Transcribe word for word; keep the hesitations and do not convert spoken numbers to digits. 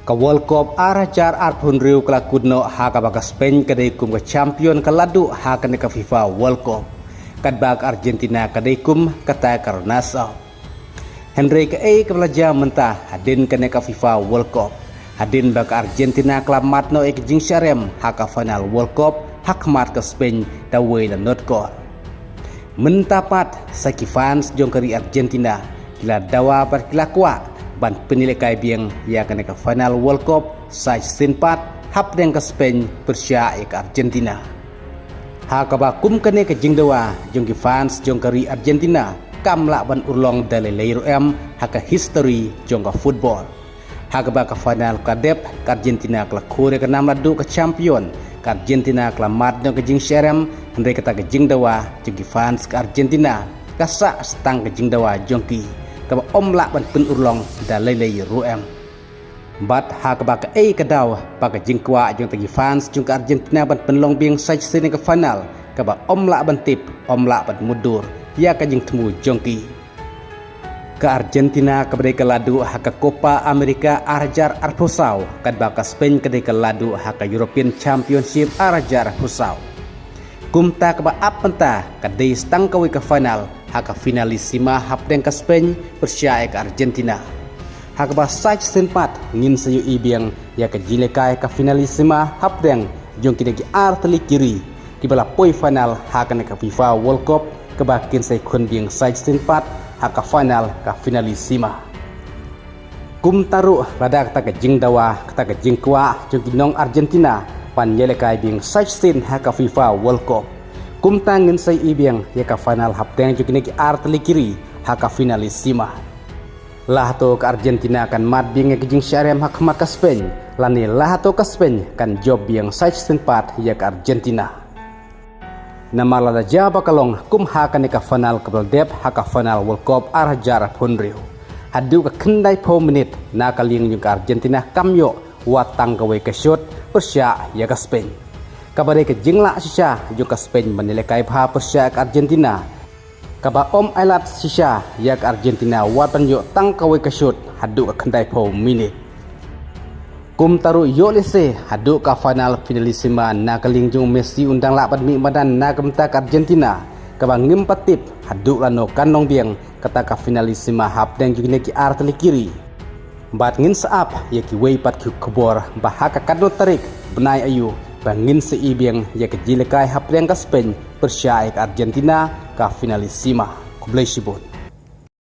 Ka World Cup ar hajar arphew hynriew ka la kut noh ha kaba ka Spain ka dei kum ka champion ka la duh ha kane ka FIFA World Cup. Katba ka Argentina ka dei kum kata ka runners up. Hynrei kaei kaba la jia mynta hadien kane ka FIFA World Cup? Hadien ba ka Argentina ka la mad noh ïa ka jingshah rem ha ka final World Cup ha khmat ka Spain da wei la not kol. Mynta pat sa ki fans jong ka ri Argentina ki la dawa bad ki la kwah ban pynïalehkai biang ïa kane ka final World Cup sa shisien pat hapdeng ka Spain pyrshah ïa ka Argentina. Ha kaba kum kane ka jingdawa jong ki fans jong ka ri Argentina kam lah ban urlong da lei lei ruh em ha ka history jong ka football. Ha kaba ka final ka dep, ka Argentina ka la khur ïa ka nam la duh ka champion. Ka Argentina ka la mad noh ka jingshah rem, hynrei kata ka jingdawa jong ki fans ka Argentina ka sah sa tang ka jingdawa jong ki kaba ym lah ban pynurlong da lei lei ruh em. Bad ha kaba kaei ka daw ba ka jingkwah jong kita ki fans jong ka Argentina ban pynlong biang sa shisien ïa ka final kaba ym lah ban tip, ym lah ban mutdur ïa ka jingthmu jong ki. Ka Argentina kaba dei ka la duh ha ka Copa America ar hajar arphew saw, katba ka Spain ka dei ka la duh ha ka European Championship ar hajar arphew saw. Kumta kaba ap mynta ka dei sa tang kawei ka final ha ka Finalissima hapdeng ka Spain pyrshah ïa ka Argentina. Ha kaba sa shisien pat ngin sa ïohi biang ïa ka jingïalehkai ka Finalissima hapdeng jong kine ki ar tylli ki ri kiba la poi final ha kane ka FIFA World Cup kaba kin sa ïakhun biang sa shisien pat ha ka final ka Finalissima. Kumta ruh lada kata ka jingdawa, kata ka jingkwah jong ki nong Argentina ban ïalehkai biang sa shisien ha ka FIFA World Cup, kumta ngin sa ïohi biang ïa ka final hapdeng jong kine ki ar tylli ki ri ha ka Finalissima. La hato ka Argentina kan mad biang ïa ka jingshah rem ha khmat ka Spain, lane la hato ka Spain kan jop biang sa shisien pat ïa ka Argentina? Namar lada jia ba ka long kum ha kane ka final kaba la dep ha ka final World Cup ar hajar arphew hynriew, haduh ka khyndai phew minit na ka liang jong ka Argentina kam ïoh wat tang kawei ka shot pyrshah ïa ka Spain. Kaba dei ka jinglah shisha jong ka Spain ban ïalehkai bha pyrshah ïa ka Argentina, kaba ym ailad shisha ïa ka Argentina wat ban ïoh tang kawei ka shot haduh ka khyndai phew minit. Kumta ruh ïoh lehse haduh ka final Finalissima na ka liang jong u Messi un dang lah ban mih madan na ka bynta ka Argentina, kaba ngim pat tip haduh lano kan long biang kata ka Finalissima hapdeng jong kine ki ar tylli ki ri. Bad ngin sa ap ïa kiwei pat ki khubor ba ha ka katno tarik bnai aïu ba ngin sa ïohi biang ïa ka jingïalehkai hapdeng ka Spain pyrshah ïa ka Argentina ka Finalissima. Khublei shibun.